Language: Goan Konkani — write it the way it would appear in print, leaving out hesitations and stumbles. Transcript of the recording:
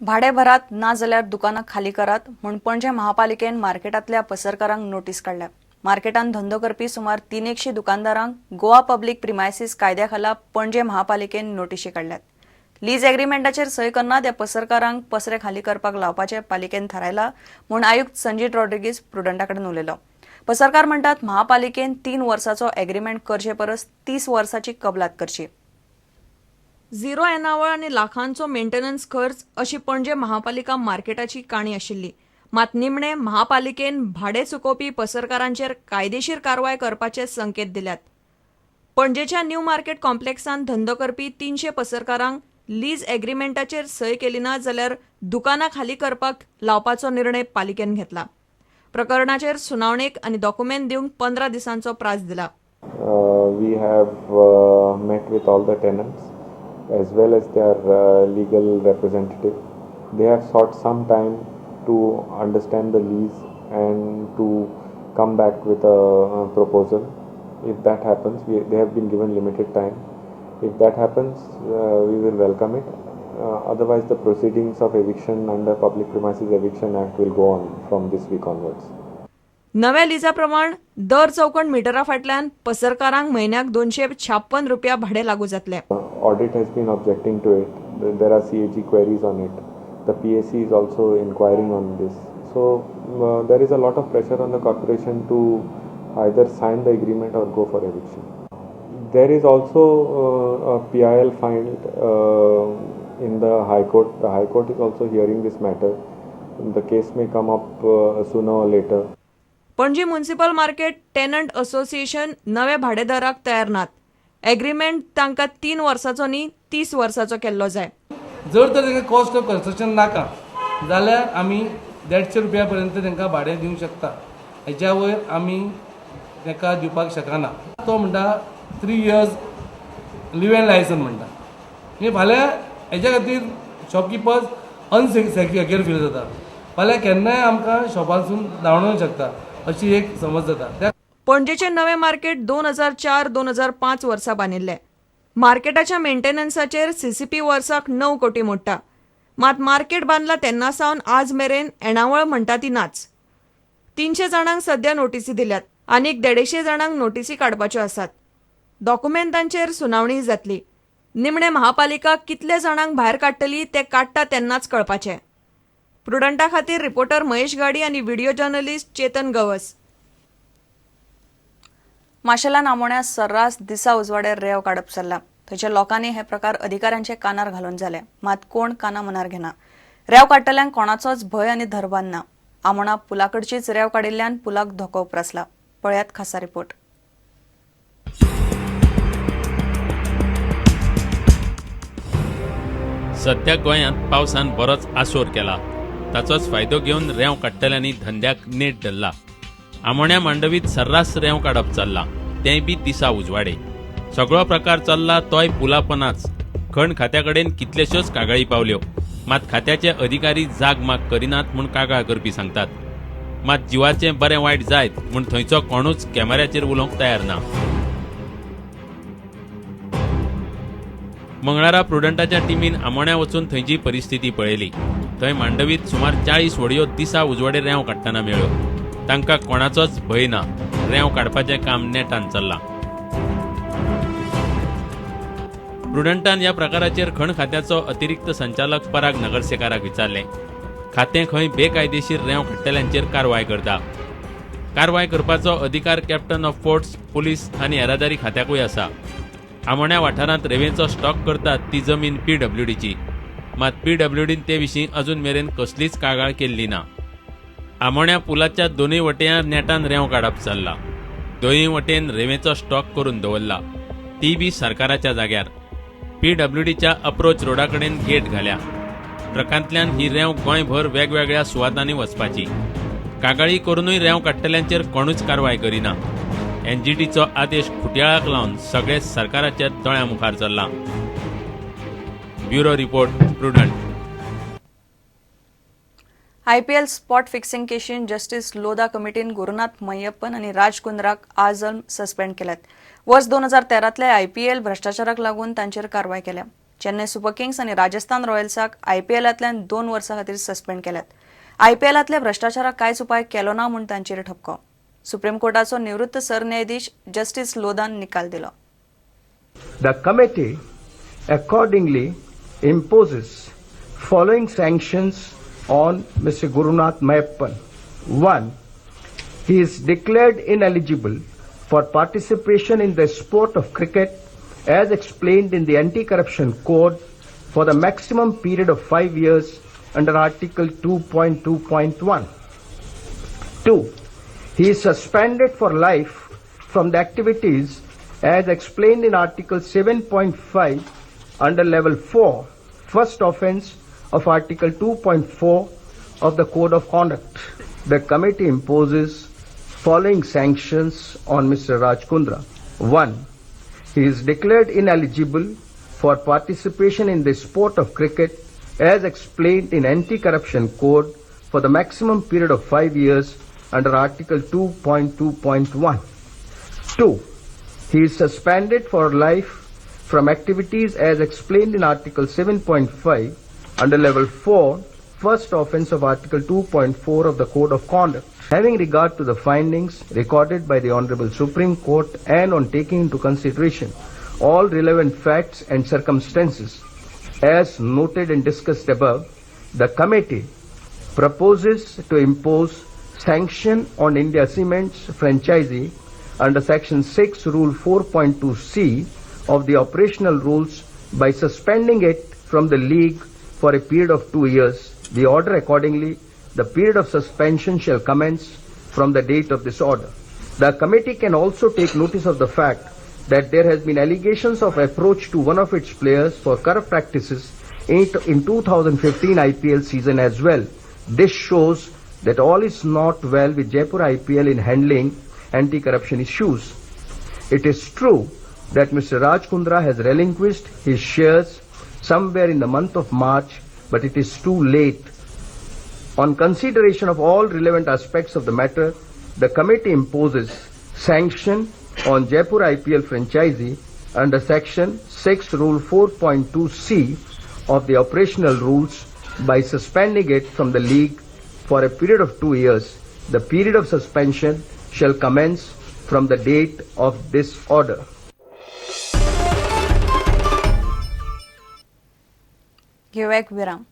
भाडें भरात ना जाल्यार दुकानां खाली करात म्हूण पणजे महापालिकेन मार्केटांतल्या पसरकारांक नोटीस काडल्या. मार्केटांत धंदो करपी सुमार 300 दुकानदारांक गोवा पब्लीक प्रिमायसीस कायद्या खाला पणजे महापालिकेन नोटिशी काडल्यात. लीज एग्रीमेंटाचेर सय करना त्या पसरकारांक पसरे खाली करपाक लावपाचें पालिकेन थारायलां म्हूण आयुक्त संजीत रॉड्रिगीज प्रुडंटा कडेन उलयलो. पसरकार म्हणटात, महापालिकेन 3 वर्साचो एग्रीमेंट करचे परस 30 वर्साची कबलात करची. झिरो येणावळ आनी लाखांचो मेंटेनन्स खर्च अशी पणजे महापालिका मार्केटाची काणी आशिल्ली. मात निमणे महापालिकेन भाडें चुकोवपी पसरकारांचेर कायदेशीर कारवाय करपाचे संकेत दिल्यात. पणजेच्या न्यू मार्केट कॉम्प्लेक्सांत धंदो करपी 300 पसरकारांक लीज एग्रीमेंटाचेर सय केली ना जाल्यार दुकानां खाली करपाक लावपाचो निर्णय पालिकेन घेतला. प्रकरणाचेर सुनावणेक आनी डॉक्युमेंट दिवंक 15 दिसांचो प्रास दिला. We have met with all the tenants as well as their legal representative. They have sought some time to understand the lease and to come back with a proposal. If that happens, they have been given limited time. If that happens, we will welcome it. Otherwise, the proceedings of eviction under Public Premises Eviction Act will go on from this week onwards. नव्या लिजा प्रमाण दर चौखण मिटरा फाटल्यान पसरकारांक म्हयन्याक 256 रुपया भाडें लागू जातलें. Audit has been objecting to it. There are CAG queries on it. The PAC is also inquiring on this. So there is a lot of pressure on the corporation to either sign the agreement or go for eviction. There is also a PIL filed in the High Court. The High Court is also hearing this matter. The case may come up sooner or later. Panaji municipal market tenant association नवे भाडेदराक तयार नात. एग्रीमेंट तांकां 3 वर्साचो न्ही, 30 वर्साचो केल्लो जाय. जर तर तांकां कॉस्ट ऑफ कन्स्ट्रक्शन नाका जाल्यार आमी 150 रुपया पर्यंत तांकां भाडें दिवंक शकता. हेच्या वयर आमी ताका दिवपाक शकना. तो म्हणटा 3 इयर्स लिव एंड लायसन म्हणटा. म्हणजे फाल्यां हेच्या खातीर शॉपकिपर्स अनसेक्युर फील जाता. फाल्यां केन्नाय आमकां शॉपासून धांवडोवंक शकता अशी एक समज जाता त्या. पणजेचे नवे मार्केट 2004 2005 वर्सा बांदिल्ले. मार्केटाच्या मेंटेनन्साचेर सीसीपी वर्साक 9 कोटी मोडटा. मात मार्केट बांदला तेन्ना सावन आज मेरेन येणावळ म्हणटा ती नाच. 300 जाणांक सध्या नोटिसी दिल्यात. आनीक 150 जाणांक नोटिसी काडपाच्यो आसात. डॉक्युमेंटांचेर सुनावणी जातली. निमणे महापालिका कितले जाणांक भायर काडटली ते काडटा तेन्नाच कळपाचें. प्रुडंटा खातीर रिपोर्टर महेश गाडी आनी व्हिडिओ जर्नलिस्ट चेतन गवस. माशेलान आमोण्या सर्रास दिसा उजवाडे रेंव काडप चल्ला. थंयच्या लोकांनी हे प्रकार अधिकाऱ्यांचे कानार घालून जाले, मात कोण काना मनार घेना. रेंव काडटल्यांक कोणाचोच भंय आनी धरबान ना. आमोणा पुलाकडचीच रेंव काडिल्ल्यान पुलाक धोको उप्रासला. पळयात खासा रिपोर्ट. सध्या गोंयांत पावसान बरोच आसोर केला. ताचोच फायदो घेवन रेंव काडटल्यांनी धंद्याक नेट धरला. आमोण्या मांडवीत सर्रास रेंव काडप चल्लां, तेंय बी दिसा उजवाडे. सगळो प्रकार चल्ला तोय पुलापनाच. खण खात्या कडेन कितल्योश्योच कागाळी पावल्यो, मात खात्याचे अधिकारी जाग माग करिनात म्हूण कागाळ करपी सांगतात. मात जिवाचें बरें वायट जायत म्हूण थंयचो कोणूच कॅमेऱ्याचेर उलोवंक तयार ना. मंगळारा प्रुडंटाच्या टिमीन आमोण्या वचून थंयची परिस्थिती पळयली. थंय मांडवीत सुमार 40 व्हडयो दिसा उजवाडे रेंव काडटना मेळ्ळ्यो. तांकां कोणाचोच भंय ना. रेंव काडपाचें काम नेटान चल्लां. प्रुडंटान ह्या प्रकाराचेर खण खात्याचो अतिरिक्त संचालक पराग नगरसेकाराक विचारलें. खातें खंय बेकायदेशीर रेंव काडटल्यांचेर कारवाय करता. कारवाय करपाचो अधिकार कॅप्टन ऑफ फोर्ट्स, पुलीस आनी येरादारी खात्याकूय आसा. आमोण्या वाठारांत रेंवेचो स्टॉक करतात ती जमीन पीडब्ल्यूडीची. मात पीडब्ल्यूडीन ते विशीं अजून मेरेन कसलीच कागाळ केल्ली ना. आमोण्या पुलाच्या दोनूय वटयां नेटान रेंव काडप चल्ला. दोनूय वटेन रेंवेचो स्टॉक करून दवरला, ती बी सरकाराच्या जाग्यार. पीडब्ल्यूडीच्या अप्रोच रोडा कडेन गेट घाल्या. ट्रकांतल्यान ही रेंव गोंयभर वेगवेगळ्या सुवातांनी वचपाची. कागाळी करुनूय रेंव काडटल्यांचेर कोणूच कारवाय करिना. एनजीटीचो आदेश खुटयाळाक लावन सगळे सरकाराच्या दोळ्यां मुखार चल्लां. Bureau report, Prudent. IPL spot fixing केशीन justice Lodha कमिटीन Gurunath Meiyappan आनी राज कुंद्राक आजन्म सस्पेंड केल्यात. वर्स 2013तल्या आयपीएल भ्रश्टाचाराक लागून तांचेर कारवाय केल्या. चेन्नय सुपर किंग्स आनी राजस्थान रॉयल्साक आयपीएलांतल्यान 2 वर्सां खातीर सस्पेंड केल्यात. आयपीएलांतल्या भ्रश्टाचाराक कांयच उपाय केलो ना म्हूण तांचेर ठपको. सुप्रीम कोर्टाचो निवृत्त सरन्यायाधीश जस्टीस लोधान निकाल दिलो. The committee accordingly imposes following sanctions on Mr. Gurunath Meiyappan. 1. He is declared ineligible for participation in the sport of cricket as explained in the Anti-Corruption Code for the maximum period of 5 years under Article 2.2.1. 2. He is suspended for life from the activities as explained in Article 7.5 under Level 4, first offense of Article 2.4 of the Code of Conduct. The committee imposes following sanctions on Mr. Raj Kundra. 1. He is declared ineligible for participation in the sport of cricket as explained in Anti-Corruption Code for the maximum period of 5 years under Article 2.2.1. 2. He is suspended for life from activities as explained in Article 7.5 under Level 4, first offense of Article 2.4 of the Code of Conduct. Having regard to the findings recorded by the Honorable Supreme Court and on taking into consideration all relevant facts and circumstances as noted and discussed above, the committee proposes to impose sanction on India Cements franchisee under Section 6, Rule 4.2c of the operational rules by suspending it from the league for a period of 2 years. The order accordingly, the period of suspension shall commence from the date of this order. The committee can also take notice of the fact that there has been allegations of approach to one of its players for corrupt practices in 2015 IPL season as well. This shows that all is not well with Jaipur IPL in handling anti-corruption issues. It is true that Mr. Raj Kundra has relinquished his shares somewhere in the month of March, but it is too late. On consideration of all relevant aspects of the matter, the committee imposes sanction on Jaipur IPL franchisee under Section 6, Rule 4.2c of the operational rules by suspending it from the league for a period of 2 years. The period of suspension shall commence from the date of this order. घेऊया एक विराम.